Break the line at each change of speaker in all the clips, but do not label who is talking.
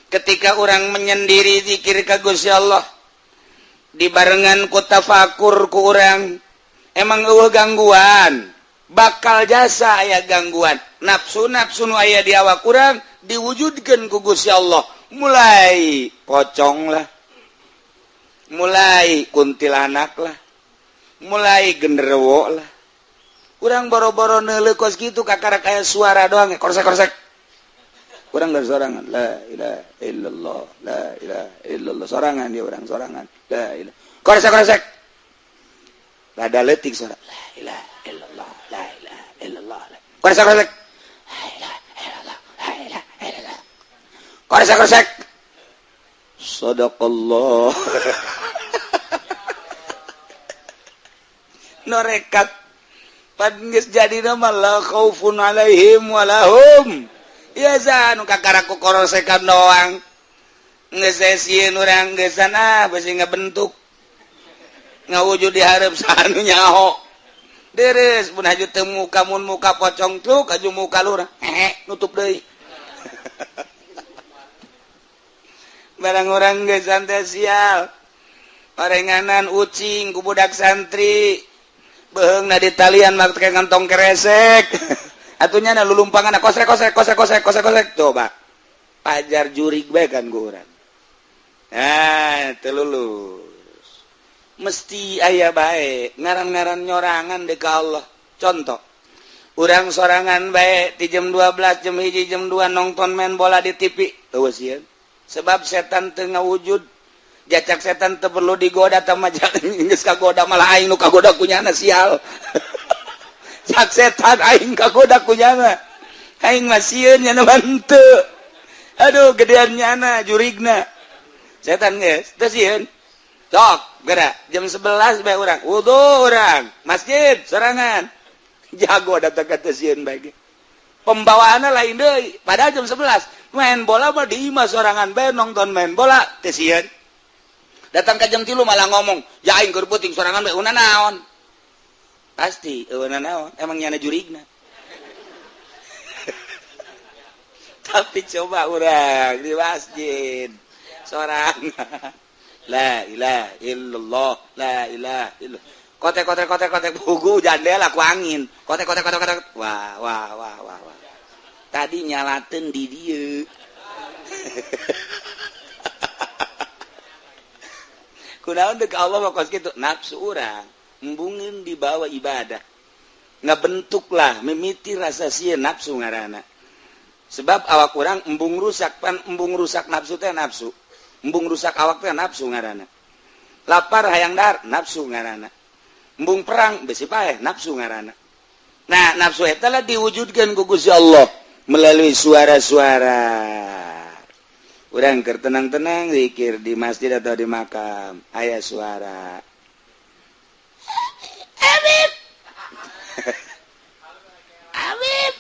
Ketika orang menyendiri zikir ka Gusti Allah dibarengan ku tafakur ku urang, emang euweuh gangguan, bakal jasa aya gangguan nafsu. Nafsu nu aya di awak urang diwujudkeun ku Gusti Allah, mulai pocong lah, mulai kuntilanak lah, mulai genderuwo lah. Urang boro-boro neuleuh kos kitu, kakara kayak suara doang, korsek korsek. Urang dari sorangan, la ilaha illallah, la ilaha illallah, sorangan dia, urang sorangan, la ilaha, korsek korsek, rada leutik suara, la ilaha illallah, la ilaha illallah, korsek korsek, la ilaha illallah, la ilaha illallah, korsek korsek, sadaqallah. Norekat pan geus jadi nama, la khaufun alaihim walahum ya, nu kakara ku korosekan doang geus sieun urang geusan, ah, besi ngabentuk ngawujud di hareup saha nu nyaho. Deres mun haju teu muka, mun muka pocong truk aju muka lurah, hehe, nutup deui. Barang orang geus teh sial, parenganan ucing ku budak santri, beheungna di talian make kantong keresek atunya, na lulumpangan, kosrek kosrek kosrek kosrek kosrek kosrek. Coba pajar jurig bae kan ku urang. Nah, teu lulus, mesti aya bae ngaran-ngaran nyorangan dek ka Allah. Contoh, urang sorangan bae di jam 12, jam 1, jam 2 nonton main bola di TV, euweuh sieun, sebab setan teu ngawujud. Jacak setan teu perlu digoda, tama geus kagoda, malah aing nu kagoda kunyana. Sial, cak setan, aing kagoda kunyana, aing mah sieun, nyana mah henteu. Aduh, gedean nyana jurigna. Setan geus teu sieun. Sok gerak jam 11 bae urang wudu, urang masjid sorangan, jago datang ka teu sieun bae ge. Pembawaanna lain deui, padahal jam 11 main bola mah di imah sorangan bae nonton main bola teu sieun. Datang ke jam 3 malah ngomong, ya aing keur peuting sorangan bae una naon, pasti eueuna naon, emang nyana jurigna. Tapi coba urang di masjid sorangan, la ilaha illallah, la ilaha illallah, kotek kotek kotek kotek, bugu jandela ku angin, kotek kotek kotek kotek, wah wah wah wah wah, tadi nyalaten di dieu. Kunaon deuk Allah mah kos kitu? Nafsu urang embungin dibawa ibadah, ngabentuklah mimiti rasa sieun, nafsu ngaranna. Sebab awak urang embung rusak pan, embung rusak nafsu teh, nafsu embung rusak awak teh nafsu ngaranna. Lapar hayang dahar, nafsu ngaranna. Embung perang besi paeh, nafsu ngaranna. Nah, nafsu eta lah diwujudkeun ku Gusti Allah melalui suara-suara. Urang keur tenang-tenang zikir di masjid atau di makam, aya suara, "Habib, Habib."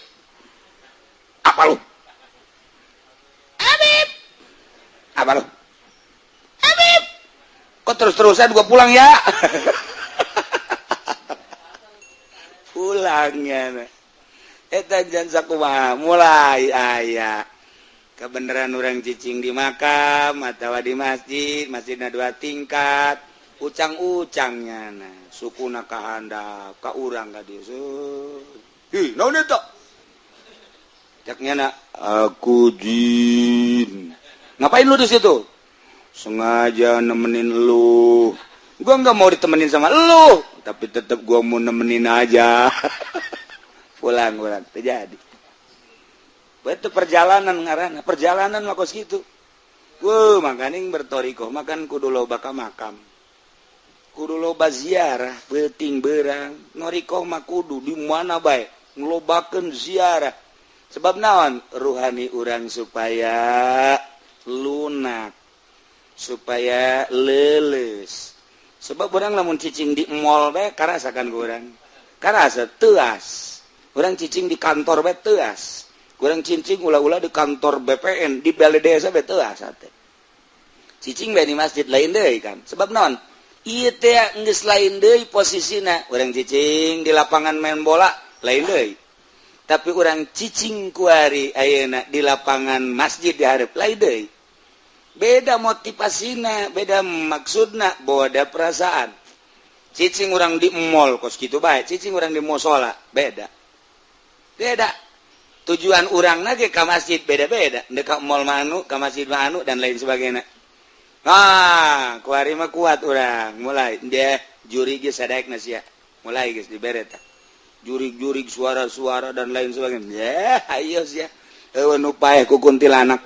"Apa lu?" "Habib." "Apa lu?" "Habib." Kok terus-terusan? Gua pulang ya, pulangnya. Eta jan sakumaha mulai aya kebenaran orang cicing di makam atau di masjid, masjidna dua tingkat, ucang-ucangnya, nah, sukuna ka handap ka urang ka dieu. Hi, naon eta? Cak nyana, "Aku jin." "Ngapain lu di situ?" "Sengaja nemenin lu." "Gua nggak mau ditemenin sama lu, tapi tetap gua mau nemenin aja." Pulang urang, terjadi itu perjalanan ngaranna, perjalanan mah kos kitu. Wuh, makanya bertorikoh makan kudu loba ka makam, kudu loba ziarah peuting berang. Norikoh mah kudu di mana bae ngelobakeun ziarah. Sebab naon? Ruhani urang supaya lunak, supaya leuleus. Sebab urang lamun cicing di mall bae karasakan ku urang, karasa teuas. Urang cicing di kantor bae teuas. Kurang cincing ulah-ulah di kantor BPN, di balai desa bae teuas ate. Cicing bae di masjid lain deui kan. Sebab naon? Ieu teh geus lain deui posisina. Urang cicing di lapangan main bola lain deui. Tapi urang cicing kuari ayeuna di lapangan masjid di hareup lain deui. Beda motivasina, beda maksudna, beda perasaan. Cicing urang di mall kos gitu bae, cicing urang di musola beda. Beda. Tujuan urang lagi ke masjid beda-beda. Dek ka mall manu, ke masjid manu, dan lain sebagainya. Ah, kuari mah kuat urang, mulai dia jurig geus sadaekna sia. Mulai geus dibere tah. Jurig-jurig, suara-suara, dan lain sebagainya. Ya, ayo sia. Eueuh nu paeh ku kuntilanak.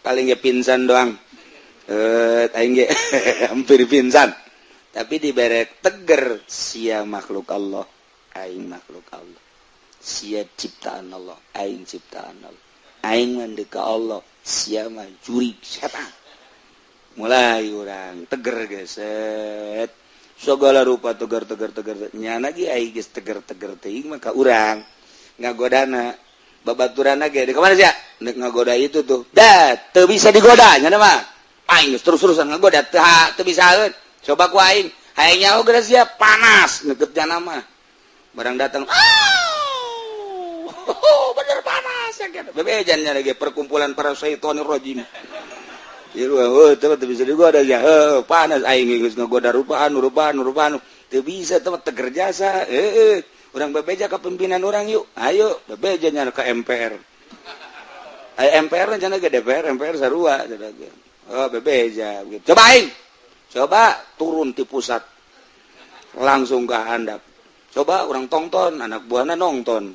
Paling ge pingsan doang. Eh, aing ge hampir pingsan. Tapi dibere teger, sia makhluk Allah, aing makhluk Allah. Sia ciptaan Allah, aing ciptaan Allah. Aing mah ka Allah, sia mah jurig setan. Mulai urang teger geset. Segala rupa tegar, tegar, tegar. Nyana ge aing geus teger-teger teuing mah ka urang ngagodana babaturan ge di kemana sia? Nek ngagoda itu tuh. Dah, teu bisa digoda nyana mah. Aing geus terus-terusan ngagoda teu teu bisaeun. Coba ku aing, hayang nyaho geus sia panas ngeukeut nyana mah. Barang datang, oh, bener panas ya gitu. Bebejan lagi perkumpulan para syaitonir rajim. Ieu oh, teu bisa digoda ya. Heuh, panas aing geus ngagoda rupa anu, rupa anu, rupa anu. Teu bisa teu teger jasa. Heeh. Urang bebeja ke pimpinan urang yuk. Ayo bebeja nya ke MPR. Ayo MPR cenah ge DPR, MPR sarua cenah ge. Oh, bebeja gitu. Coba aing. Coba turun di pusat. Langsung ke handap. Coba urang tonton, anak buahna nonton.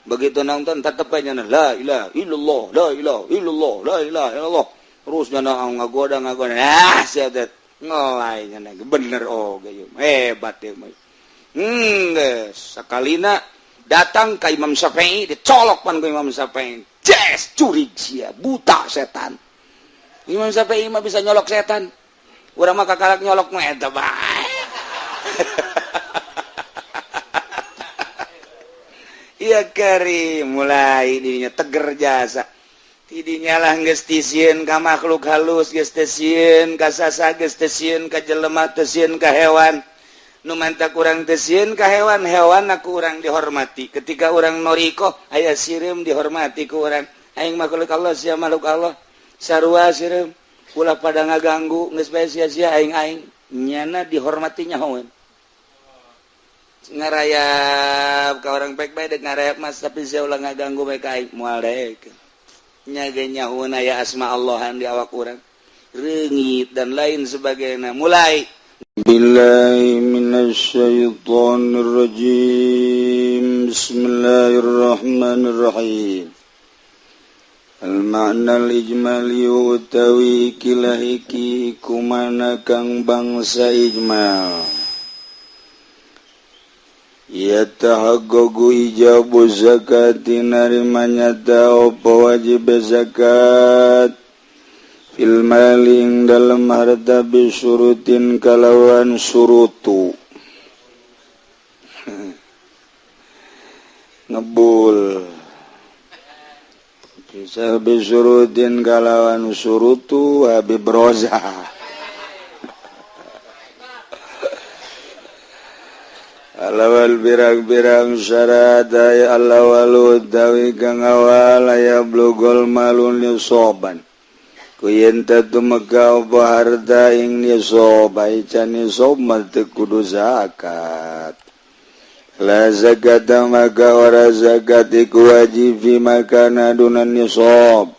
Begitu nonton tetep aja la ilaha illallah, la ilaha illallah, la ilaha illallah. Terus nyana ngagoda ngagoda. Ah, sia teh ngelai nyana bener, oh ge hebat ya mah. Geus sakalina datang ka Imam Syafi'i, dicolok pan ku Imam Syafi'i. Jes jurig sia, buta setan. Imam Syafi'i mah bisa nyolok setan. Urang mah kakalak nyolok mah eta bae. Iya kari mulai dirinya teger jasa. Tidinya lah geus tisieun ka makhluk halus, geus teu sieun ka sasa, geus teu sieun ka jelema, teu sieun ka hewan. Nu manta kurang teu sieun ka hewan, hewan aku urang dihormati. Ketika urang noriko aya sireum dihormati ku urang. Aing makhluk Allah, sia makhluk Allah. Sarua sireum. Ulah pada ngaganggu, geus bae sia-sia aing aing. Nyana dihormati nyahoeun. Ngarayap ka orang baik bae dek ngarayap mas, tapi sia ulah ngaganggu bae ka aing, moal daek. Nya ge nyahoeun aya asma Allahan di awak urang. Reungit dan lain sebagainya. Mulai
Billahi minasyaitonir rajim. Bismillahirrahmanirrahim. Al-ma'na al-ijmali utawi ikilah iki kumana kang bangsa ijmal. Ya tahaggogu ijabu zakati narima nyata apa wajib zakat fil mali ing dalem harta bisurutin kalawan surutu ngebul bisa bisurutin kalawan surutu Habib Roza. Alawal birang-birang syarat ay alawalu dawi kang awal aya blugol malun nisoban kuyen tumeka apa harta ing nisob aica nisob mah teu kudu zakat. La zakata maka ora zakat iku wajib fi makana dunan nisob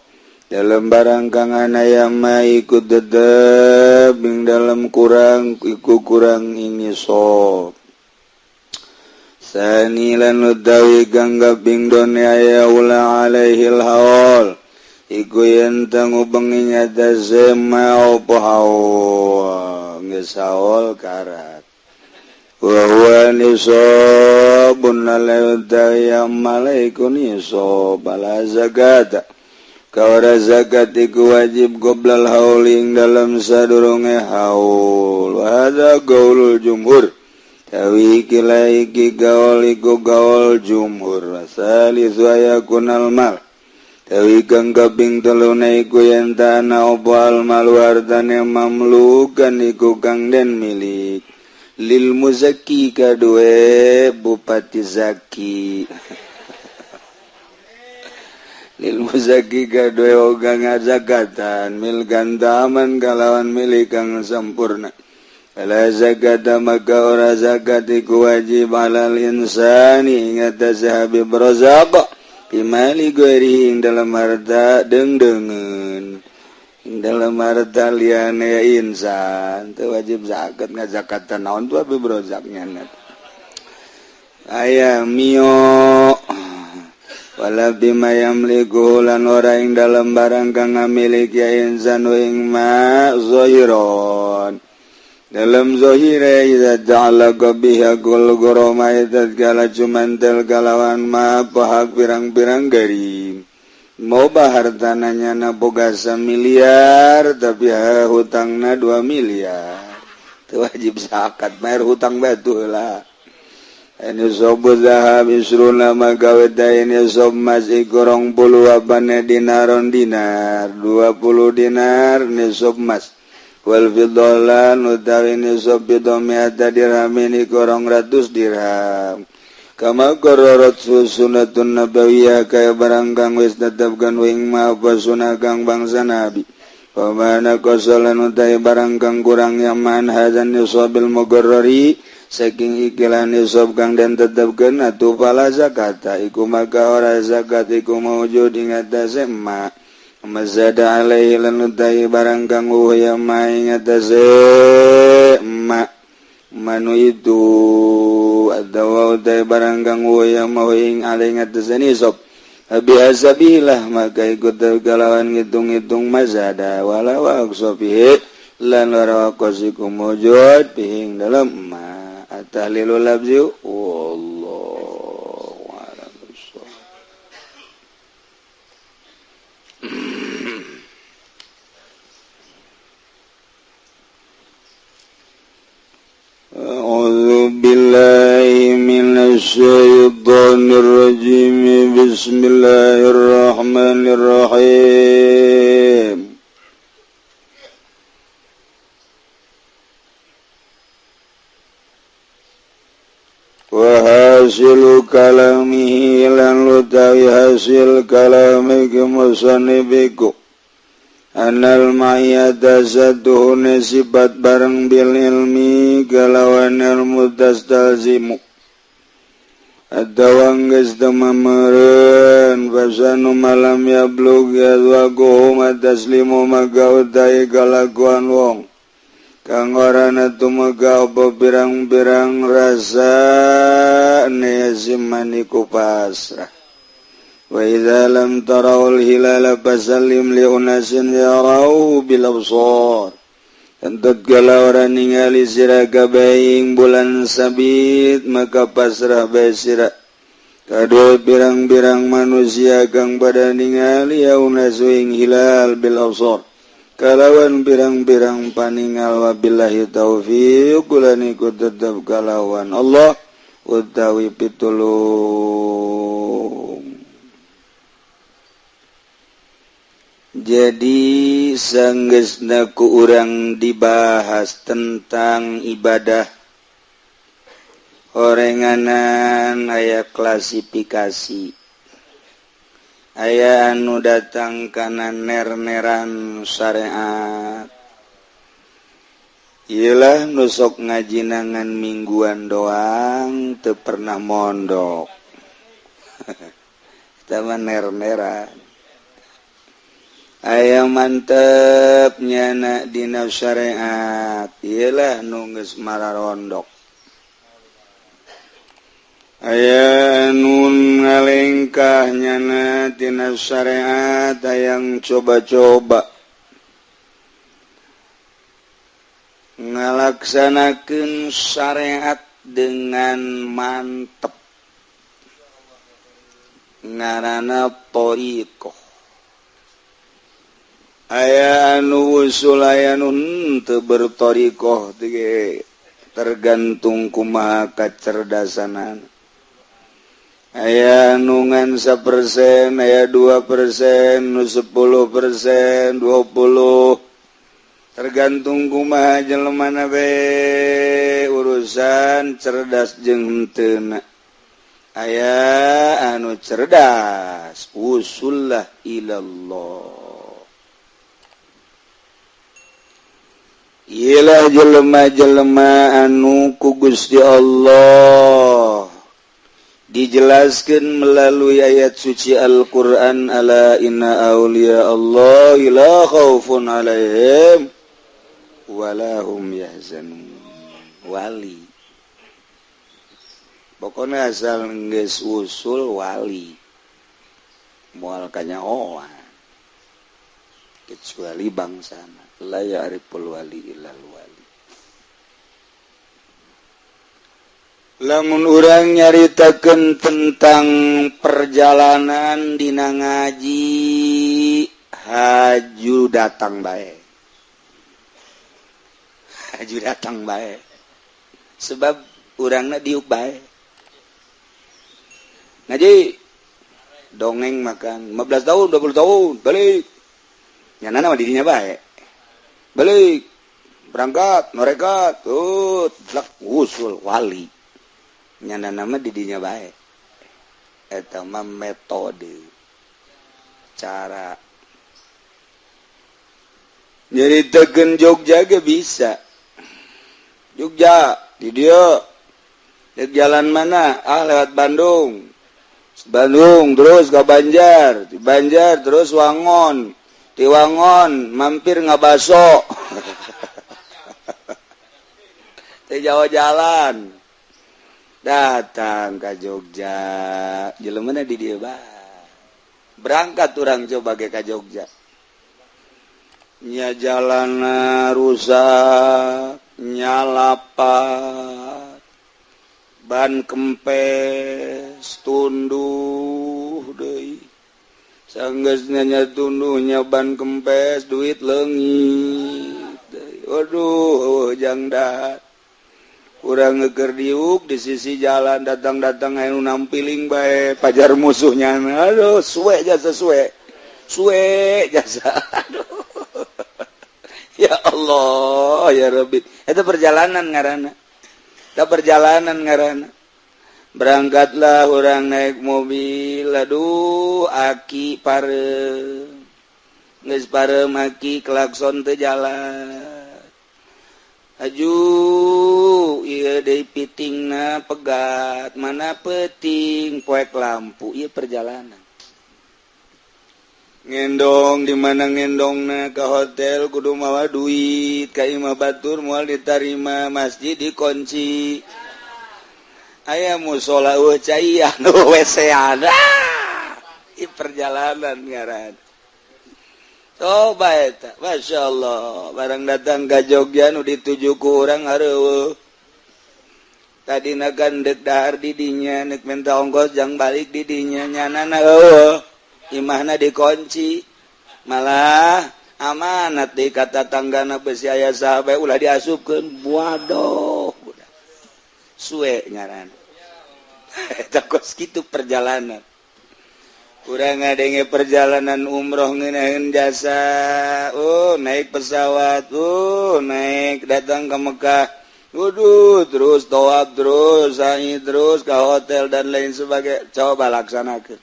dalam barang kang anaya ma iku tetep ing dalam kurang iku kurang ing nisob. Sani lan utawi kang kaping done aya ula alaihil haul iku yen ngubengi nyata sema apa haul geus haul karat wa huwa nisabun utawi malaiku nisab la zakat kawara zakat iku wajib qoblal haul ing dalam sadurunge haul. Wa hadza qaulul jumhur tawi iki iki gaul iku gaul jumhur. Salisu ayakunal mal tawi kang kaping teluna iku yen tanah apa al malu hartane mamlukan iku kang den milik lil muzakki kadue bupati zaki. Lil muzaki gadoe oga ngazakatan mil gantaman kalawan milik kang sampurna. Fala zakata maka ora zakat iku wajib alal insani ing atase Habib Razak bimali ghairihi ing dalam harta deungdeungeun ing dalam harta liyane insan teu wajib zakat ngazakatan naon tuh Habib Razak nya aya mio wala bima yamliku lan ora ing dalam barang kang ngamiliki insan ing ma zahiron dalam zahire iza ja'ala biha gul gurama tatkala cumantel kalawan ma pahak pirang-pirang garim mau hartananya na boga samiliar tapi hutangna 2 miliar teu wajib zakat bayar hutang batu lah. Ini sobu zahab isruna maka ini sob masih kurang puluh apane dinaron dinar 20 dinar nisob mas wal fidolan utawi nisob fidomiata dirham ini kurang ratus dirham kama kororot sunatun nabawiyah kaya barang kang wis tetapkan wing ma apa sunah kang bangsa nabi pamana kosolan utawi barang kang kurang yaman hazan nisobil mugarrari saking ikilah nisab kang den tetepkeun atuh fala zakata iku maka ora zakat iku maujud ing atase ma mazada alaihi lan utai barang kang ya ma ing atase ma manu itu atawa utai barang kang ya ma ing alaihi ing atase nisab abi hasabilah maka ikut kalawan ngitung-ngitung mazada wala wa aqsafihi lan ora qasiku maujud ing dalam ma tahlilul labzi wallahu a'lam bissawab. A'udzu billahi minasy syaithanir rajim. Bismillahirrahmanirrahim. Wa hasilu kalamihi lan utawi hasil kalami musannibiku anal ma'iyata satuhune sifat bareng bil ilmi kalawan ilmu tastalzimu atawa geus temameureun fasanu malam yablug yadwaguhum taslimu maka utawi kalakuan wong kang ora tumega apa pirang-pirang rasa neziman iku pasrah. Wa idza lam tarawul hilala fasallim li unasin yarauhu bil absar. Tatkala ora ningali sira kabeh ing bulan sabit maka pasrah bae sira kadua pirang-pirang manusia kang pada ningali ya unasu ing hilal bil absar kalawan pirang-pirang paningal. Wabillahi taufiq lan iku tetep kalawan Allah utawi pitulung. Jadi sanggeusna ku urang dibahas tentang ibadah horenganan aya klasifikasi aya anu datang kana ner-neran syariat. Iyalah nu sok ngajinangan mingguan doang teu pernah mondok. Eta mah ner-neran. Aya mantep nyana dina syariat. Iyalah nu geus mararondok. Aya nun ngalengkah nyana tina syariat hayang coba-coba ngalaksanakeun syariat dengan mantep ngaranna thariqah. Aya anu usul aya nu teu berthariqah tergantung kumaha kacerdasanana. Aya nu ngan 1%, aya 2%, nu 10%, 20, tergantung kumaha jelemana be urusan cerdas jeung henteuna. Aya anu cerdas usullah ilallah. Iyalah jelema-jelema anu ku Gusti Allah dijelaskan melalui ayat suci Al-Qur'an, ala inna auliya Allah la khaufun alaihim wala hum yahzanun. Wali pokoknya asal geus usul wali moal kanyahoan kecuali bangsana la ya'riful wali illal wali. Lamun urang nyaritakeun tentang perjalanan dina ngaji haju datang bae, haju datang bae, sebab urangna diuk bae ngaji dongeng makan 15 tahun 20 tahun balik nyanana mah dirinya bae balik berangkat mereka tuh lak usul wali nyana nama didinya bae. Eta mah metode cara nyaritakeun Jogja ge bisa. Jogja di dieu dek jalan mana? Ah lewat Bandung. Bandung terus ke Banjar, di Banjar terus Wangon, di Wangon mampir ngabaso. Teh jauh jalan. Datang ke Jogja, jelemana di dieu bae. Berangkat urang coba ge ka Jogja. Nya jalana rusak, nya lapat, ban kempes, tunduh deui. Sanggeusna nya tunduhnya ban kempes, duit leungit deui. Waduh, jang dahar. Urang ngeker diuk di sisi jalan, datang-datang anu nampiling bae pajar musuhnya. Aduh, suwe jasa suwe. Suwe jasa. Aduh. Ya Allah, ya Rabbi. Itu perjalanan ngaranna. Itu perjalanan ngaranna. Berangkatlah orang naik mobil, aduh aki pareum. Geus pareum aki klakson teu jalan. Aju ieu deui pitingna pegat, mana peting poek lampu, ieu perjalanan. Ngendong di mana ngendongna ke hotel kudu mawa duit, ka imah batur moal ditarima, masjid dikunci. Aya musola eueuh caian WC-an. Ieu perjalanan ngaran. Coba eta, Masya Allah, barang datang ke Jogja nu dituju ku urang areueuh. Tadina kan deuk dahar di dinya, neuk minta ongkos jang balik di dinya, nyanana eueuh. Imahna dikunci. Malah amanat di kata tanggana besi aya saha bae ulah diasupkeun. Waduh, suwe ngaran. Eta kos kitu perjalanan. Kurang ngadenge perjalanan umroh ngeunaheun jasa, naik pesawat, naik datang ke Mekah, waduh, terus tawaf terus, sa'i terus ke hotel dan lain sebagainya. Coba laksanakeun.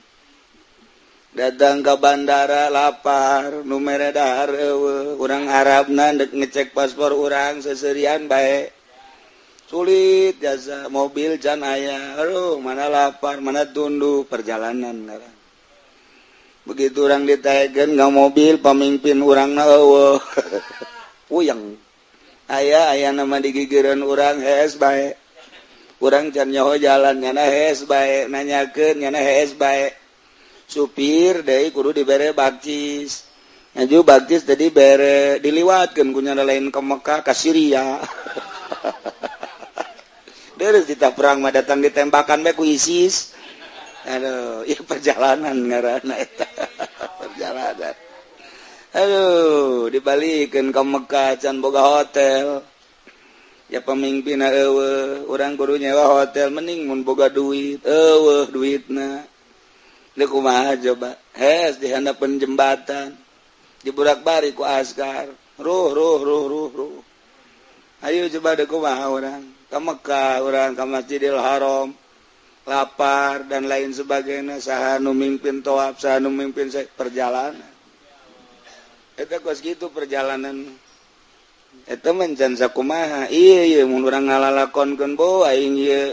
Datang ke bandara lapar, nu mere dahar eueuh, urang Arabna dek ngecek paspor urang seserian bae. Sulit jasa, mobil can aya, aduh mana lapar, mana tunduh perjalanan ngaran. Begitu orang ditaekeun ka mobil pamimpin urangna eueuh. Puyeng. Aya aya nama digigireun urang hees bae. Urang can nyaho jalan nyana hees bae, nanyakeun nyana hees bae. Supir deui kudu dibere bakcis. Ngaju bakcis tadi bere diliwatkeun ku nyana lain ke Mekah ka Syria. Deres dita perang mah datang ditembakan bae ku ISIS. Aduh, ieu perjalanan ngaranna eta. Perjalanan. Aduh, dibalikeun ka Mekah can boga hotel. Ya pemimpinna eueuh, urang kudu nyewa hotel mending mun boga duit, eueuh duitna. Deuk kumaha coba? Hes di handapeun jembatan. Diburak-bari ku askar. Ruh ruh ruh ruh ruh. Ayo coba deuk kumaha urang? Ka Mekah urang ka Masjidil Haram.
Lapar dan lain sebagainya. Saha nu mimpin tawaf, saha nu mimpin perjalanan. Eta kos kitu perjalanan. Eta mah can sakumaha. Iya iya, mun urang ngalalakonkeun, bo aing ieu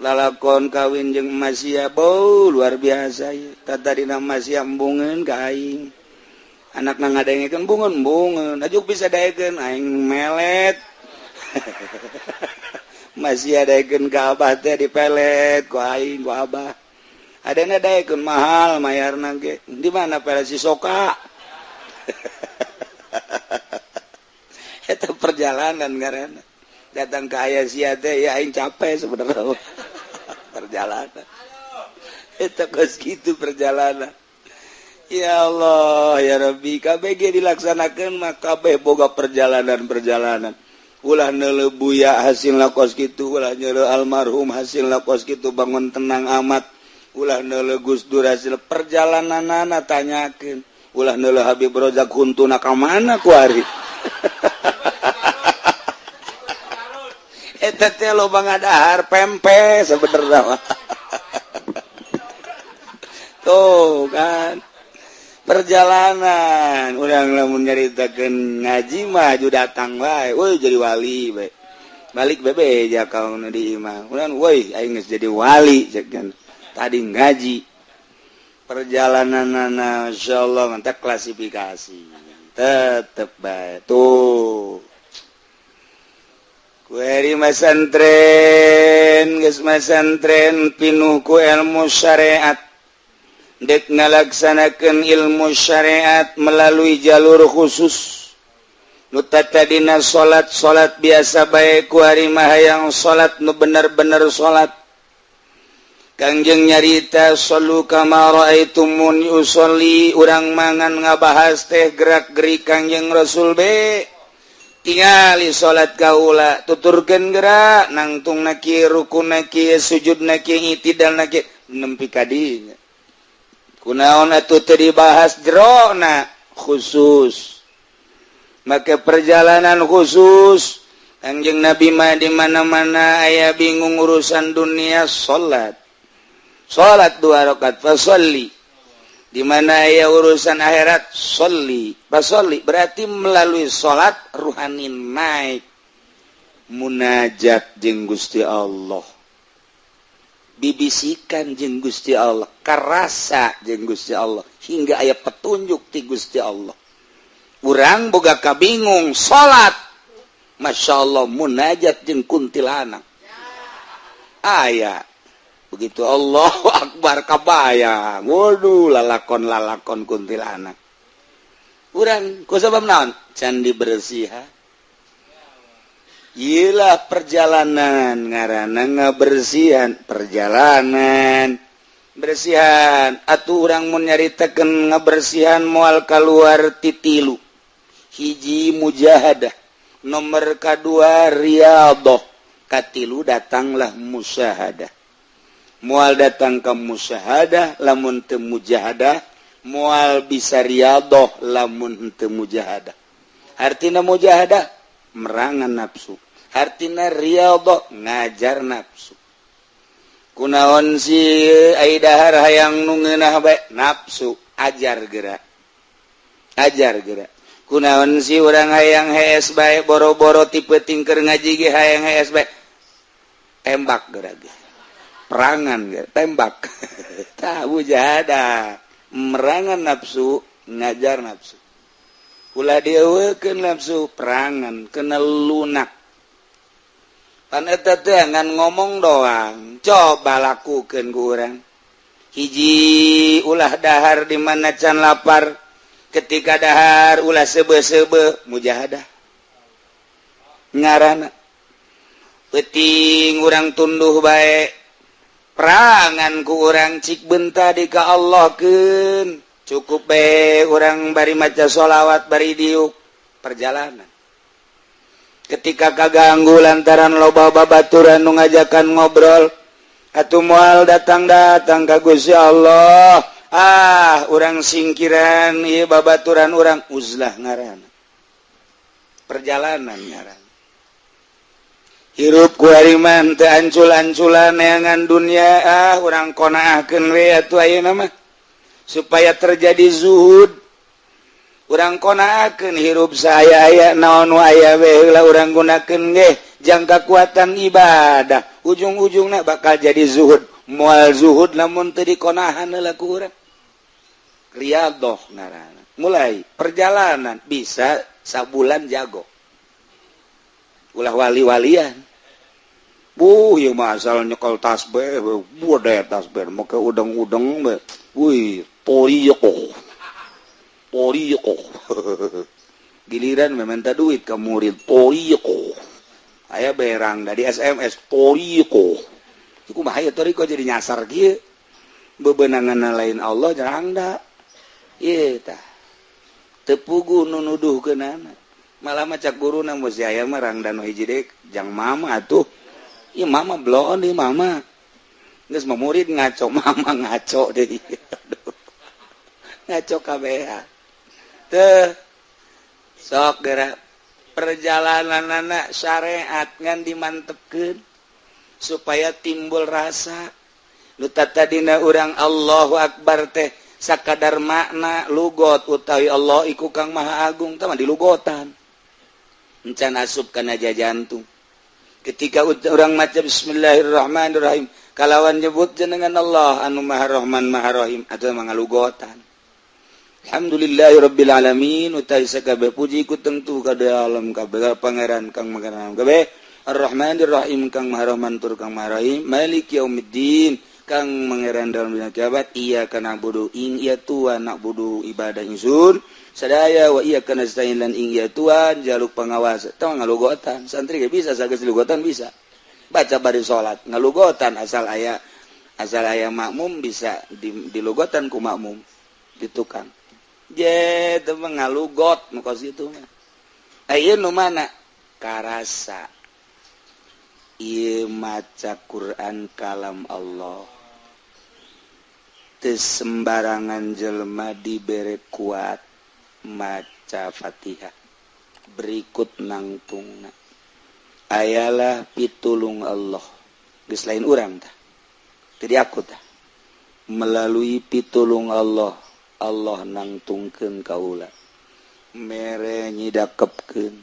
lalakon kawin jeung Masia, bo luar biasa ieu. Tadina Masia embungeun ka aing. Anakna ngadengekeun bungeun bungeun, ajuk bisa daekeun aing melet. Masih daekeun ka abah teh, dipelet ku aing ku abah. Adana daekeun mahal mayarna ge. Di mana pelet si soka? Eta perjalanan ngaranna. Datang ke ayah sia teh ya aing capek sebenarnya. Perjalanan. Eta geus kitu perjalanan. Ya Allah, ya Rabbi, KBG dilaksanakan mah kabeh boga perjalanan-perjalanan. Ulah neuleuh buya hasilna kos kitu, ulah neuleuh almarhum hasilna kos kitu, bangun tenang amat. Ulah neuleuh Gus Dur hasil perjalananana tanyakeun. Ulah neuleuh Habib Rozak huntuna ka mana kuari. Eta teh loba ngadahar pempe sebenarnya mah. Tuh kan. Perjalanan urang lamun nyaritakeun ngaji mah aju datang wae, woi jadi wali bae. Balik bebe ja ka nu di imah. Urang woi aing geus jadi wali cek kan. Tadi ngaji. Perjalananana insyaallah mantap klasifikasi. Tetep bae. Tuh. Kueri masantren, geus masantren pinuh ku ilmu syariat. Dek ngalaksanakeun ilmu syariat melalui jalur khusus. Nu tadina salat-salat biasa bae ku ari mah hayang salat nu bener-bener salat. Kangjeng nyarita sallu kama raaitumuni usolli, urang mangan ngabahas teh gerak-gerik Kangjeng Rasul be. Tingali salat kaula tuturkeun gerak nangtungna kieu, rukuna kieu, sujudna kieu, itidalna kieu, nempi ka dinya. Kunaon atuh teu dibahas jerona khusus. Make perjalanan khusus Kangjeng Nabi mah di mana-mana aya bingung urusan dunia salat. Salat 2 rakaat fasholli. Di mana aya urusan akhirat sholli. Fasholli berarti melalui salat ruhani naik munajat jeung Gusti Allah. Bibisikan jeung Gusti Allah, karasa jeung Gusti Allah hingga aya petunjuk ti Gusti Allah. Urang boga kabingung salat, Masya Allah munajat jeung kuntilanak. Aya begitu Allahu Akbar kabayang, waduh lalakon-lalakon kuntilanak. Urang ku sabab naon? Can dibersihan. Iyalah perjalanan ngaranna ngabersihan, perjalanan bersihan atuh urang mun nyaritakeun ngabersihan moal kaluar ti tilu. Hiji mujahadah, nomor kadua riyadhah, katilu datanglah musyahadah. Moal datang ka musyahadah lamun teu mujahadah, moal bisa riyadhah lamun teu mujahadah. Artina mujahadah merangan nafsu. Hartina riyadhah ngajar nafsu. Kunaon si ai dahar hayang nu ngeunah bae nafsu ajar gerak. Ajar gerak. Kunaon si urang hayang hees bae boro-boro tipe tingker ngaji ge hayang hees bae. Tembak gerak ge. Perangan gerak, tembak. Tah mujahadah, merangan nafsu, ngajar nafsu. Ulah dieuweukeun nafsu perangan kena lunak. Pan eta teh ngan ngomong doang, coba lakukeun ku urang. Hiji ulah dahar di mana can lapar, ketika dahar ulah seube-seube mujahadah. Ngaranna peuting urang tunduh bae, perangan ku urang cik benta di ka Allah keun. Cukup bae urang bari maca sholawat bari diuk perjalanan. Ketika kaganggu lantaran loba babaturan nu ngajakan ngobrol atuh moal datang-datang ka Gusti Allah. Ah, urang singkiran ieu babaturan urang uzlah ngaranna. Perjalanan ngaranna. Hirup ku hariman teu ancul-anculan neangan dunia, ah, urang qonaahkeun we atuh ayeuna mah supaya terjadi zuhud. Urang qonaahkeun hirup saya aya naon nu aya we heula urang gunakeun ge jang kakuatan ibadah. Ujung-ujungna bakal jadi zuhud. Moal zuhud lamun teu dikonahan heula ku urang. Riyadhoh ngaranna, mulai perjalanan bisa sabulan jago, ulah wali-walian. Bu, ieu mah asal nyekel tasbih, bude tasbih, make udeng-udeng be. Wih, toriqoh. Toriqoh. Giliran meminta duit ke murid, toriqoh. Aya berang dari SMS, toriqoh. Iku mah aya toriqoh jadi nyasar kieu. Bebenangan lain Allah jarang da. Ieu tah. Teu puguh nu nuduhkeunana. Malah mah cak guruna mun aya mah rangda nu hiji deui jang mama atuh. Ih, mama bloon nih mama. Geus mah murid ngaco, mama ngaco deui. Ngaco kabeh. Teu sok geura perjalanan anak syariat ngan dimantepkeun supaya timbul rasa. Nu tadina urang Allahu Akbar teh sakadar makna lugot utawi Allah iku Kang Maha Agung tah mah dilugotan. Encan asup kana jantung. Ketika orang maca bismillahirrahmanirrahim kalawan nyebut jenengan Allah anu Maha Rahman Maha Rahim atau mangalugotan. Alhamdulillahirabbil alamin utai sakabeh puji ku tentu ka alam kabeh pangeran kang pangeran kabeh, Ar-Rahmanir Rahim kang Maha Rahman tur kang Maha Rahim, Malik Yaumiddin kang pangeran dalam dunia kiamat, iyyaka na'budu ing iya tuan na'budu ibadah ingsun sadaya, wa iyyaka nasta'in lan ing iya tuan jaluk pengawas. Tong ngalugotan santri ge bisa, sageus lugotan bisa baca bari salat ngalugotan, asal aya makmum bisa di, dilugotan ku makmum di tukang je teu ngalugot nu kos kitu mah. Aya nu mana karasa ieu maca Quran kalam Allah, teu sembarangan jelema dibere kuat maca Fatihah berikut nangtungna ayalah pitulung Allah, geus lain urang tah, jadi aku tah melalui pitulung Allah, Allah nangtungkeun kaula mere nyidakepkeun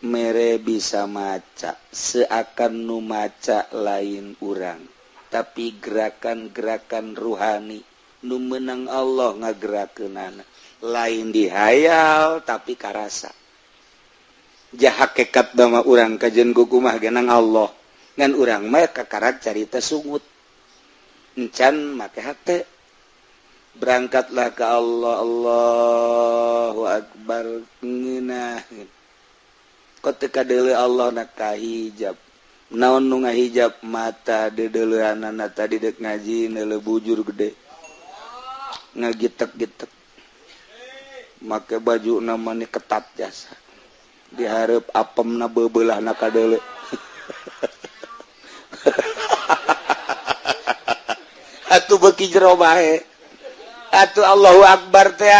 mere bisa maca seakan nu maca lain urang, tapi gerakan-gerakan ruhani nu menang Allah ngagerakeunana, lain dihayal tapi karasa. Jahakekat dama urang kajen kukumah genang Allah ngan urang mah kakarak carita sungut encan make hate. Berangkatlah ke Allah, Allahu Akbar, ngeunah kok teu kadeuleu Allah na kahijab. Naon nu ngahijab? Mata deudeuleunana tadi dek ngaji neuleu bujur gede ngagitek-gitek make baju namanya ketat jasa diharap apem na bebelah na kadeuleu. Atuh beuki jero bae atuh Allahu Akbar teh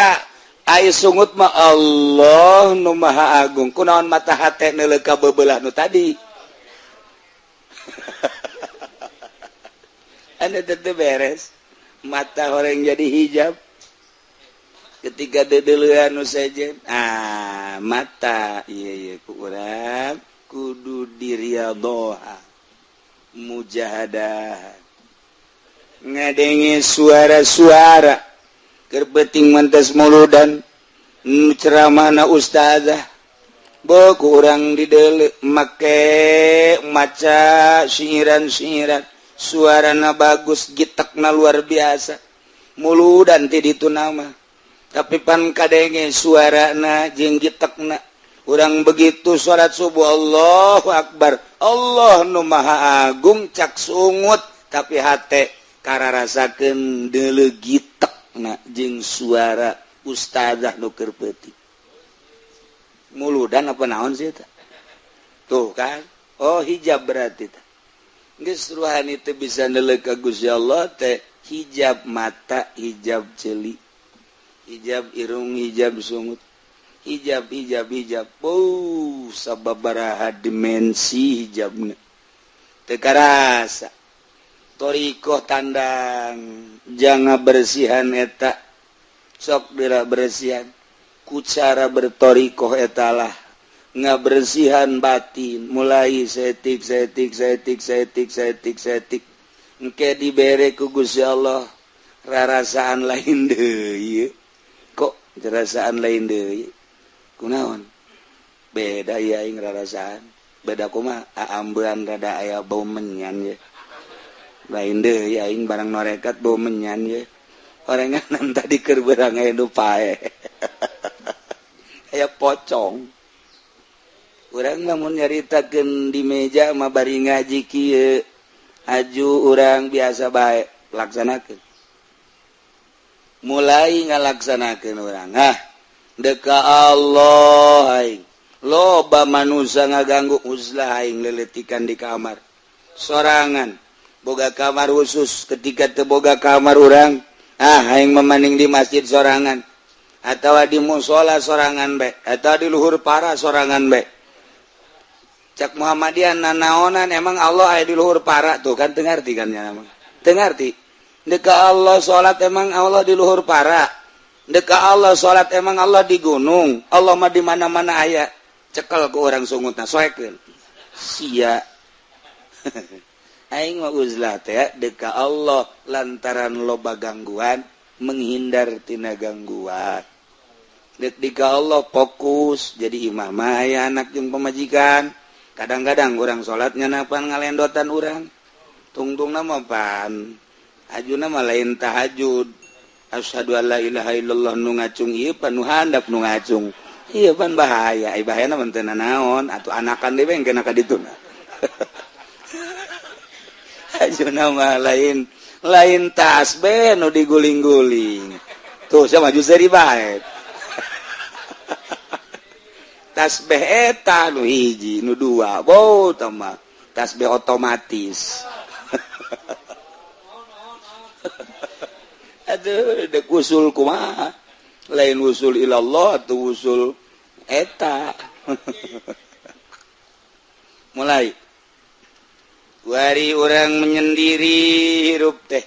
ai sungut mah Allah nu Maha Agung, kunaon mata hate neuleuh ka bebelah nu tadi? Anu teu beres mata orang jadi hijab ketika dedeleuan nu sejen, ah, mata ieu ieu ku urang kudu diriadhoha mujahadah ngadenge suara-suara keur peuting mantes muludan ceramahna ustazah bo ku urang dideuleu make maca singiran-singiran, suarana bagus, gitekna luar biasa, muludan ti ditu nama, tapi pan kadenge suarana jeung gitekna. Urang begitu salat subuh Allahu Akbar, Allah nu Maha Agung cak sungut, tapi hate kararasakeun deuleu gitekna jeung suara ustazah nu keur peuting muludan apa naon sih eta tuh kan. Oh, hijab berarti teh geus ruhani teu bisa neuleuh ka Gusti Allah teh hijab mata, hijab ceuli, hijab irung, hijab sungut, hijab hijab hijab. Oh, sababaraha dimensi hijabna. Teu karasa. Thoriqoh tandang jangan bersihan eta, sok dira bersihan ku cara berthoriqoh, etalah ngabersihan batin. Mulai setik setik setik setik setik setik, engke dibere ku Gusti Allah rarasaan lain deui. Kok rasaan lain deui? Kunaon beda ya aing rarasaan beda? Kumaha? Aambean rada aya bau menyan ya. Lain deui aing barang norekat, bau menyan ya. Orenganan tadi keur beurang aya nu pae, aya pocong. Urang lamun nyaritakeun di meja mah, bari ngaji kieu aju urang biasa bae laksanakeun. Mulai ngalaksanakeun urang, ah, deka Allah aing, loba manusia ngaganggu, uzlah aing, leletikan di kamar sorangan. Boga kamar khusus, ketika teboga kamar urang, ah, aing memaning di masjid sorangan atau di musola sorangan bae atau di luhur para sorangan bae. Cak Muhammadiyah, nanaonan emang Allah aya di luhur para? Tuh kan teu ngarti kan ya, teu ngarti. Deka Allah salat, emang Allah di luhur para? Deka Allah salat, emang Allah di gunung? Allah mah di mana-mana aya. Cekel ku urang sungutna, soekeun sia. Aing mah uzlah teh deka Allah lantaran loba gangguan, menghindar tina gangguan. Dek dika Allah fokus jadi imam mah aya anak jeung pamajikan. Kadang-kadang urang salatnya napan ngalendotan urang tungtung nama pan ajuna mah lain tahajud. Asyhadu alla ilaha illallah nu ngacung ieu pan, nu handap nu ngacung ieu pan. Bahaya ai, bahayana mah teu naon atuh, anakan deui kena ka dituna. Ajuna mah lain lain tasbih nu diguling-guling tuh, sama maju seri bae tasbih eta nu hiji nu dua. Bo mah tasbih otomatis. Aduh, dek usul kumaha? Lain usul ilallah atau usul eta. Mulai wari orang menyendiri, hirup teh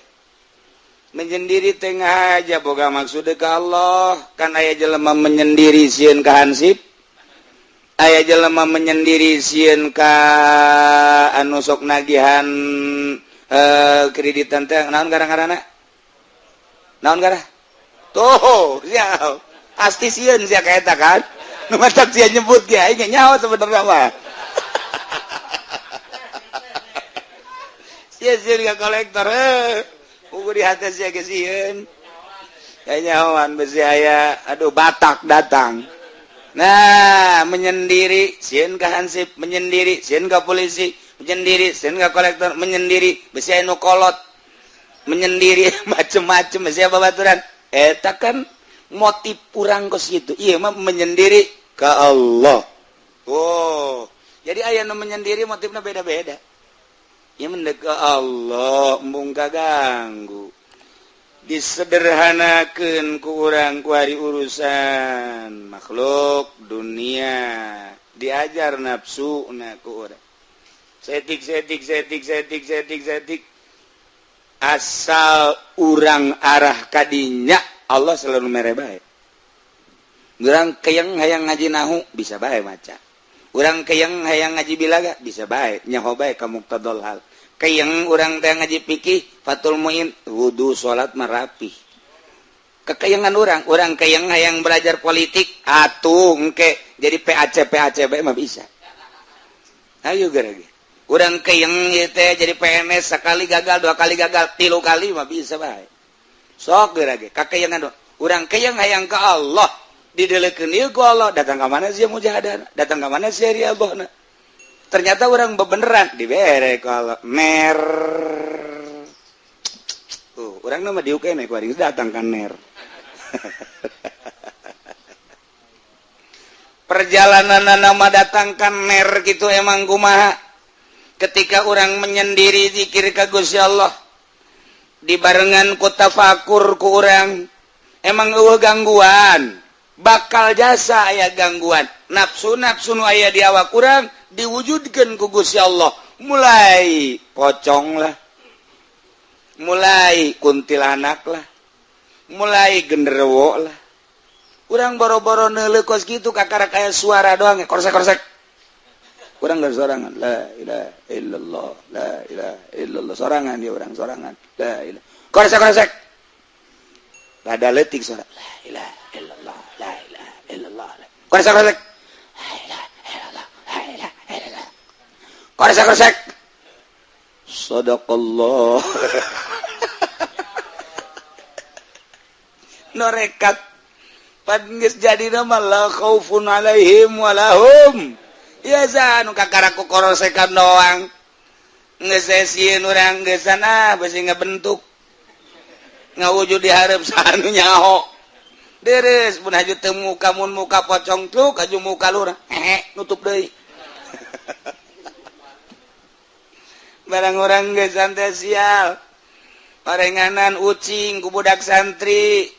menyendiri tengah aja boga maksud ke Allah. Kan aya jelema menyendiri sieun ka hansip, aya jelema menyendiri sieun ka anu sok nagihan kreditan teh. Naon garang-garana? Naon gara tuh? Siap, pasti sieun sia ka eta kan. Nu matak sia nyebut ge aing nyaho sebenarnya mah. Sia sieun ka kolektor, eh ukur di hati sia ge sieun. Nyahoan besi aya. Aduh, Batak datang. Nah, menyendiri sieun ka hansip, menyendiri sieun ka polisi, menyendiri sieun ka kolektor, menyendiri besi aya nu kolot, menyendiri macem-macem siapa baturan eta. Kan motif kurang kos gitu. Iya mah menyendiri ke Allah. Oh, jadi aya nu menyendiri motifnya beda-beda. Ieu mendek ke Allah, embung kaganggu. Disederhanakeun ku urang ku hari urusan makhluk dunia, diajar nafsu na ku urang setik setik setik setik setik setik. Asal urang arah kadinya, Allah selalu mere bae. Urang keyeng hayang ngaji nahu, bisa bae maca. Urang keyeng hayang ngaji bilaga, bisa bae nyaho bae ka muqtadol hal. Keyeng urang teh ngaji fikih Fathul Muin, wudu salat marapi kekeyengan urang. Urang keyeng hayang belajar politik atuh, engke jadi PAC PAC bae mah bisa. Ayo gara urang keyeng ieu teh jadi PNS, sekali gagal, dua kali gagal, tilu kali mah bisa bae. Sok geura ge kakeyengan. Urang keyeng hayang ka Allah, didelekeun ieu ku Allah. Datang ka mana sih mujahadah? Datang ka mana sih riyadhahna? Ternyata orang bebeneran dibere ku Allah ner. Tuh urang nama diuk kene ku datang kan ner. Perjalanan nama datangkan ner gitu. Emang kumaha ketika orang menyendiri zikir ka Gusti Allah dibarengan ku tafakur ku urang, emang eueuh gangguan? Bakal jasa aya gangguan nafsu. Nafsu nu aya di awak urang diwujudkeun ku Gusti Allah. Mulai pocong lah, mulai kuntilanak lah, mulai genderuwo lah. Urang boro-boro neuleuh kos kitu kakara kaya suara doang korsek-korsek. Urang geus sorangan la ilaha illallah la ilaha illallah sorangan dia urang sorangan la ilaha korsek-korsek. Rada leutik suara la ilaha illallah la ilaha illallah korsek-korsek la ilaha illallah la ilaha illallah korsek-korsek. Sadaqallah. Norekat pan geus jadi nama la khaufun alaihim walahum ya zanu kakara ku korosekan doang geus sieun urang geusan ah beusi ngabentuk ngawujud di hareup sanu nyaho deres mun haju teu muka mun muka pocong truk haju muka lurah hehe nutup deui. Barang urang geusan teh sial parenganan ucing ku budak santri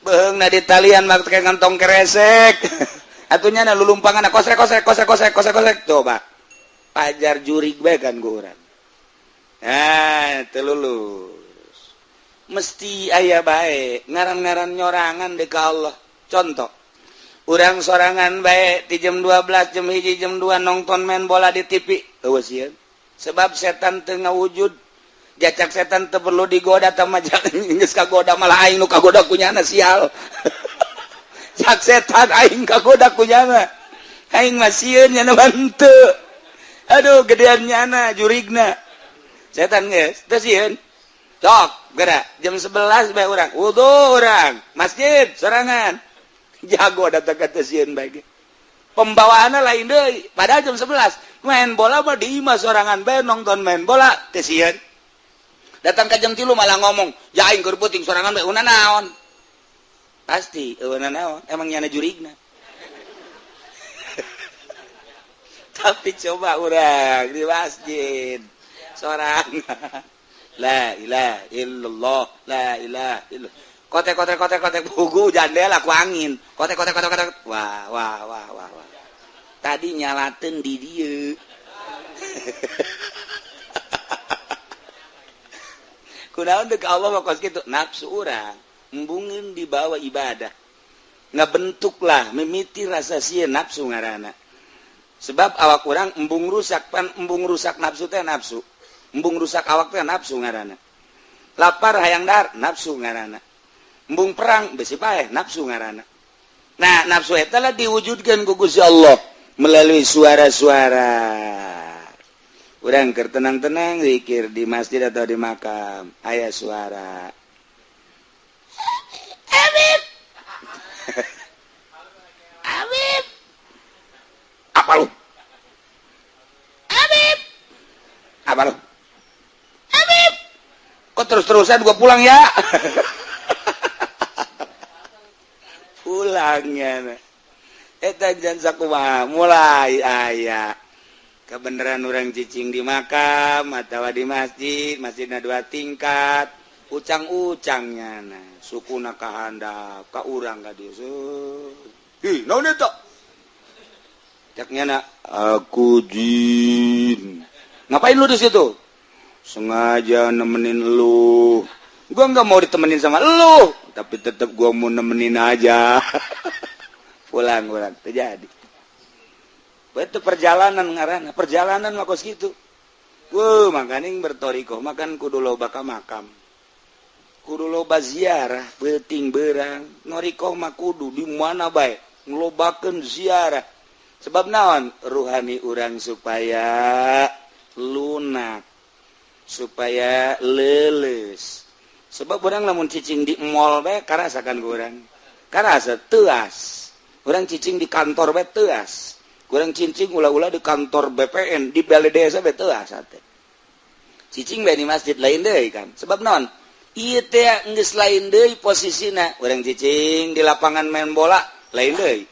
beheungna di talian make ngantong keresek atunya na lulumpangan kosrek kosrek kosrek kosrek kosrek kosrek coba pajar jurig bae kan ku urang. Ah teu lulus mesti aya bae ngaran-ngaran nyorangan deui ka Allah. Contoh urang sorangan bae ti jam 12 jam 1 jam 2 nonton main bola di TV eueuh sieun sebab setan teu ngawujud jacak setan teu perlu digoda tama geus kagoda malah aing nu kagoda kunyana sial. Cak setan aing kagoda kunyana aing mah sieun nyana mah henteu. Aduh gedean nyana jurigna setan geus teu sieun. Sok geura jam 11 bae urang wudu urang masjid sorangan jago datang ka teu sieun bae ge. Pembawaanna lain deui padahal jam 11 main bola mah di imah sorangan bae nonton main bola teu sieun. Datang ke jam 3 malah ngomong ya aing keur peuting sorangan bae una naon pasti eueuna naon emang nyana jurigna. Tapi coba urang di masjid sorangan la ilaha illallah la ilaha illallah kotek kotek kotek kotek bugu jandela ku angin kotek kotek kotek kotek wah wah wah wah wah tadi nyalateun di dieu. Kunaon deuk Allah mah kos kitu nafsu urang embungeun dibawa ibadah ngabentuklah mimiti rasa sieun nafsu ngaranna sebab awak urang embung rusak pan embung rusak nafsu teh nafsu embung rusak awak teh nafsu ngaranna lapar hayang dahar nafsu ngaranna embung perang besi paeh nafsu ngaranna. Nah nafsu eta lah diwujudkeun ku Gusti Allah melalui suara-suara. Urang keur tenang-tenang zikir di masjid atau di makam aya suara Habib Habib apa lu Habib apa lu Habib kok terus-terusan gua pulang ya. Pulangnya eta jan sakumaha mulai aya kebenaran orang cicing di makam atau di masjid masjidna dua tingkat ucang-ucangnya nah sukuna kahandap ka urang ka dieu hi naon eta cak nyana aku jin ngapain lu di situ sengaja nemenin lu gua nggak mau ditemenin sama lu tapi tetap gua mau nemenin aja. Pulang urang terjadi itu perjalanan ngaranna perjalanan mah kos kitu. Wuh makaning bertorikoh makan kudu loba ka makam kudu loba ziarah peuting beurang norikoh mah kudu di mana bae ngelobakeun ziarah sebab naon ruhani urang supaya lunak supaya leuleus sebab urang lamun cicing di mall bae karasakan ku urang karasa teuas urang cicing di kantor bae teuas kurang cincing ulah-ulah di kantor BPN di balai desa bae teuas ate cicing bae di masjid lain deui kan sebab naon ieu teh geus lain deui posisina urang cicing di lapangan main bola lain deui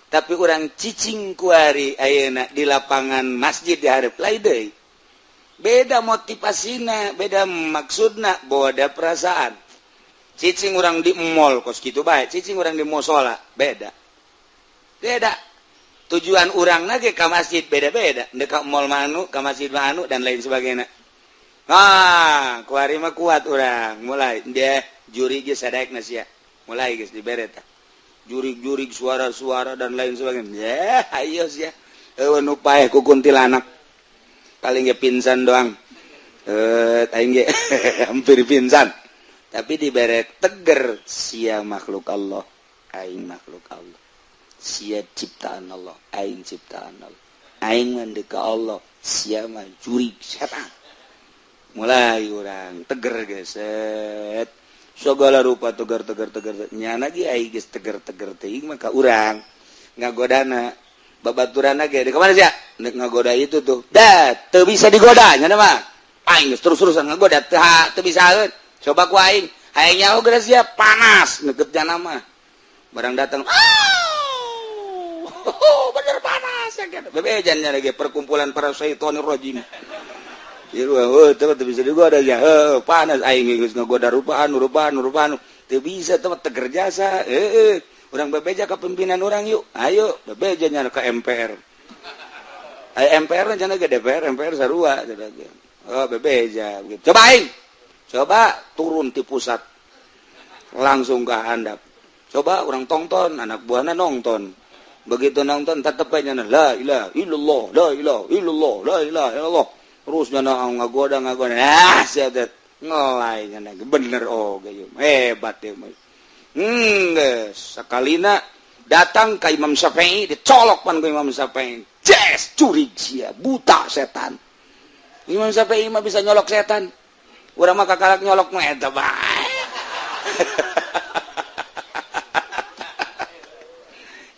tapi urang cicing kuari ayeuna di lapangan masjid di hareup lain deui beda motivasina beda maksudna beda perasaan cicing urang di mall kos kitu bae cicing urang di musala beda beda. Tujuan urang lagi ke masjid beda-beda, dekat mall manu, ke masjid manu, dan lain sebagainya. Ah, kuari mah kuat urang, mulai dia jurig ge sadaek sia, mulai geus dibere tah jurig-jurig, suara-suara, dan lain sebagainya. Ya ayo sia, eueuh nu paeh ku kuntilanak, paling ge pingsan doang. Eh, aing ge hampir pingsan, tapi dibere teger, sia makhluk Allah, aing makhluk Allah, sia ciptaan Allah, aing ciptaan Allah, aing mah ka Allah, sia mah jurig setan. Mulai urang teger geset segala rupa, tegar tegar tegar. Nyana ge ai geus teger teger teuing, maka urang ngagodana babaturan ge di kemana sia nek ngagoda itu tuh dah teu bisa digoda. Nyana mah aing geus terus-terusan ngagoda teu teu bisaeun. Coba ku aing hayang nyaho geus sia panas neukeut nyana mah barang datang, oh, bener panas ya kan. Bebejan lagi perkumpulan para syaitonir rajim. Oh, teu bisa digoda ya. Heuh, panas aing geus ngagoda rupa anu rupa anu rupa anu teu bisa teu teger jasa. Heeh, urang bebeja ke pimpinan urang yuk. Ayo bebeja nya ke MPR. Ayo MPR cenah ke DPR, MPR sarua. Oh, bebeja. Coba aing. Coba turun di pusat. Langsung ke handap. Coba orang tonton, anak buahna nonton. Begitu nonton tetep aja la ilaha illallah, la ilaha illallah, la ilaha illallah. Terus nyana ngagoda ngagoda, ah sia teh ngelai nyana bener. Oh, gayu hebat ya. Geus sakalina datang ka Imam Syafi'i, dicolok pan ku Imam Syafi'i. Jes jurig sia, buta setan. Imam Syafi'i mah bisa nyolok setan, urang mah kakalak nyolok mah eta bae.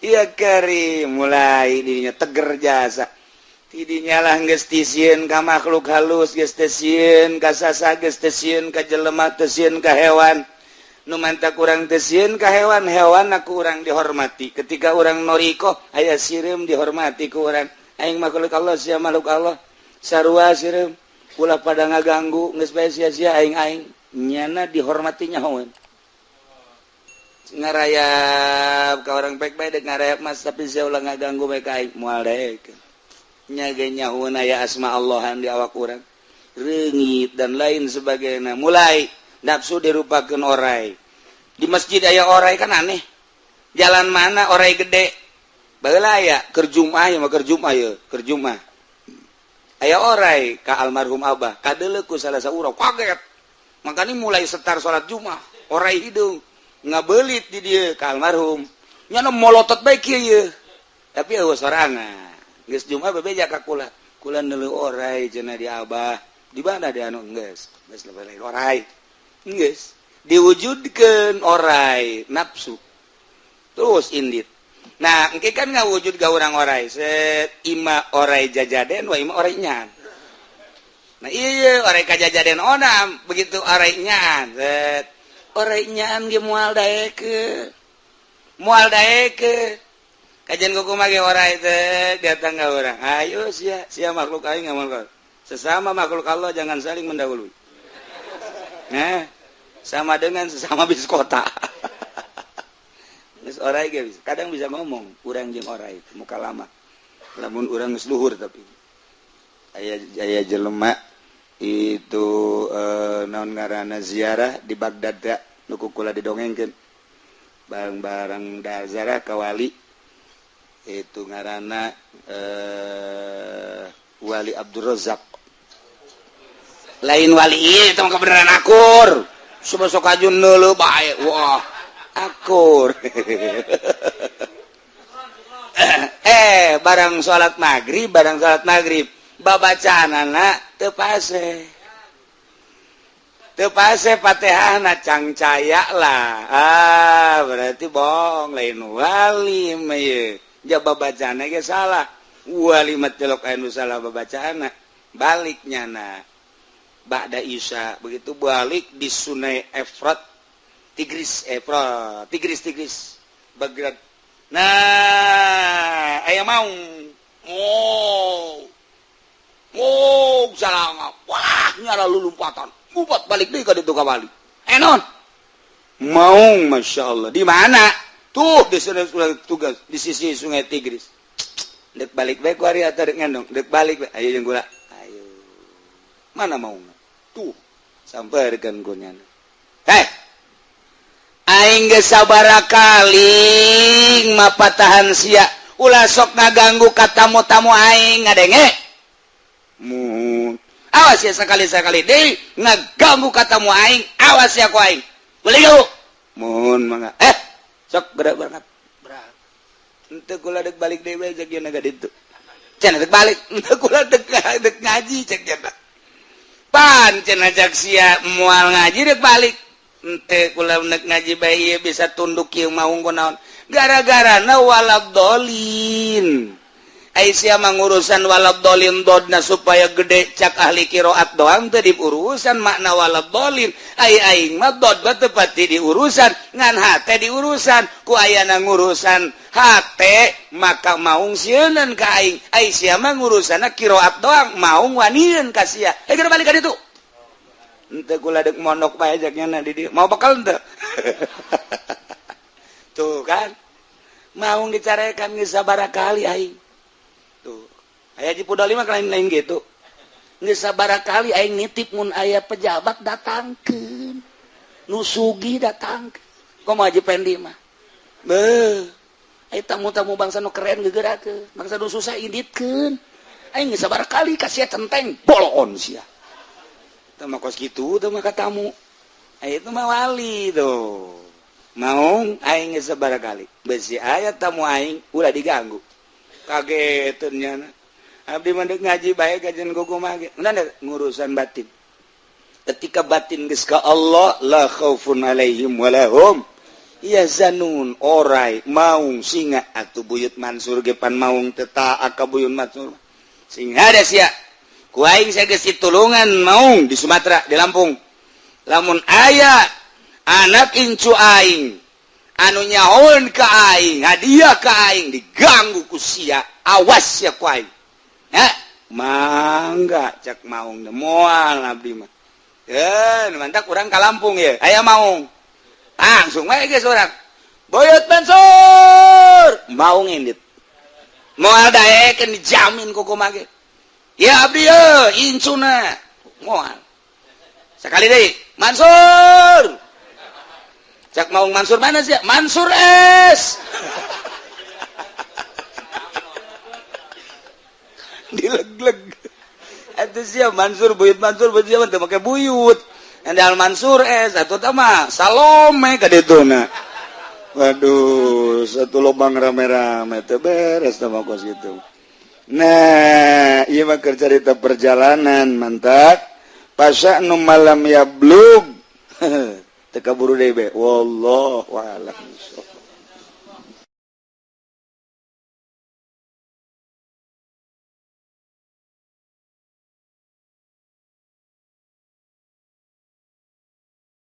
Iya kari mulai dirinya teger jasa. Tidinya lah geus tisieun ka makhluk halus, geus teu sieun ka sasa, geus teu sieun ka jelema, teu sieun ka hewan. Nu manta kurang teu sieun ka hewan, hewan aku urang dihormati. Ketika urang noriko aya sireum, dihormati ku urang. Aing makhluk Allah, sia makhluk Allah, sarua sireum, ulah pada ngaganggu, geus bae sia-sia aing aing nyana dihormati nyahoeun. Ngarayap ka orang baik baik dek ngarayap mas, tapi sia ulah ngaganggu bae ka aing, moal daek. Nya ge nyahoeun aya asma Allahan di awak urang, reungit dan lain sebagainya. Mulai nafsu dirupakeun orai. Di masjid aya orai kan aneh, jalan mana orai gede. Baheula aya keur Jumaah ya mah, keur Jumaah ya, keur Jumaah aya orai ka almarhum abah, kadeuleu ku salah saurang, kaget. Makanya mulai setar salat Jumaah orai hidung ngabelit di dieu ka almarhum, nyana molotot bae kieu ye, tapi eueuh sorangan. Geus Jumaah bebeja ka kula, kula neuleuh orai cenah di abah. Di mana di anu geus geus lain orai, geus diwujudkeun orai nafsu terus indit. Nah, engke kan ngawujud ga urang orai set ima orai jajaden wa ima orai nyan. Nah iya, orai kajajaden onam begitu orai nyan set orai nyan ge moal daekeun, moal daekeun. Kajian kuku mage orai teh datang ka urang, ayo sia sia makhluk aing, makhluk, sesama makhluk Allah jangan saling mendahului. Nah, sama dengan sesama bis kota. Geus orai ge bisa. Kadang bisa ngomong urang jeung orai muka lama lamun urang geus luhur. Tapi aya aya jelema itu naon ngaranna, ziarah di Baghdad da nu ku kula didongengkeun bareng-bareng da ziarah ka wali itu ngaranna Wali Abdul Razak, lain wali ieu, itu mah kebenaran akur. Coba sok ajun neuleuh bae, wah akur. Eh, barang salat maghrib, barang salat maghrib, babacaanana teu pase, teu pase Fatihahna, cangcaya lah. Ah, berarti bohong, lain wali mah ieu, jaba babacaanna ge salah. Wali mah telok anu salah babacaanna. Balik nyana ba'da Isya, begitu balik di Sungai Efrat, Tigris, Efrat, Tigris, Tigris Baghdad. Nah, aya maung, oh oh salah, wah nyala lulumpatan ngupat balik deui ka ditu ka wali. Eh, non maung, masya Allah. Di mana tuh? Di sungai tugas di sisi Sungai Tigris. Dek balik bae kuari atau dek ngendong? Dek balik bae. Ayo jeung kula. Ayo. Mana mau? Tuh, sampeurkeun ku nyana. Heh. Aing geus sabaraha kali mapatahan sia. Ulah sok ngaganggu ka tamu-tamu aing, ngadenge. Mun awas ya, sekali-sekali deui ngaganggu ka tamu aing, awas ya ku aing. Boleh gak? Mohon mangga. Eh, sok gerak berangkat. Berangkat. Henteu, kula dek balik deui bae, cek yeuna ka ditu. Cenah dek balik, henteu, kula dek dek ngaji, cek yeuna. Pan cenah cek sia moal ngaji dek balik. Henteu, kula dek ngaji bae ieu bisa tunduk kieu maung kunaon. Gara-gara na waladolin. Ai sia mah ngurusan waladolin dodna supaya gede cak ahli qiraat doang, teu diurusan makna waladolin. Ai aing mah dod mah teu pati diurusan, ngan hate diurusan. Ku ayana ngurusan hate maka maung sieunan ka aing. Ai sia mah ngurusanna qiraat doang, maung wanian ka sia. Eh, geura balik ka ditu. Henteu, kula dek mondok bae, cek nya di dieu. Mau bekal henteu? Tuh kan. Maung dicarekan geus sabaraha kali aing. Tuh. Aya Haji Pudoli mah lain-lain gitu. Geus sabaraha kali aing nitip, mun aya pejabat datangkeun. Nu sugih datangkeun. Komo Haji Pendi mah. Beuh. Aya tamu-tamu bangsa nu keren geugerakeun, bangsa nu susah inditkeun. Aing geus sabaraha kali kasih centeng bolon sia. Teu mah kos kitu teu mah ka tamu. Aya itu mah wali tuh. Maung aing geus sabaraha kali. Besi aya tamu aing ulah diganggu. Kageteun nyana. Abdi mah deuk ngaji bae kajian kumaha ge. Ngurusan batin. Ketika batin geus ka Allah, la khaufun alaihim walahum yahzanun. Orai maung singa atuh, Buyut Mansur ge pan maung teu taat ka Buyut Mansur. Sing hade sia. Ku aing geus ditulungan maung di Sumatera, di Lampung. Lamun aya anak incu aing anu nyahoeun ka aing, hadiah ka aing diganggu ku sia, awas ya ku aing. Ya, mangga cak maung, moal abdi mah. Eh, mantap urang ka Lampung ya. Aya maung. Langsung wae geus urang. Buyut Mansur, maung indit. Moal daekeun, dijamin ku kumaha ge. Ya abdi ye, incuna. Moal. Sekali deui, Mansur. Cak maung, Mansur mana sih? Mansur S. Dileg-leg. Itu sih Mansur, Buyut Mansur, buyut siapa teu make buyut. Endal Mansur S atuh tah mah Salome ka dituna. Waduh, satu lubang rame-rame teu beres tah mah kos kitu. Nah, ieu mah keur carita perjalanan mantap. Pasya nu malam ya blug. Teu kaburu deui be. Wallahu a'lam.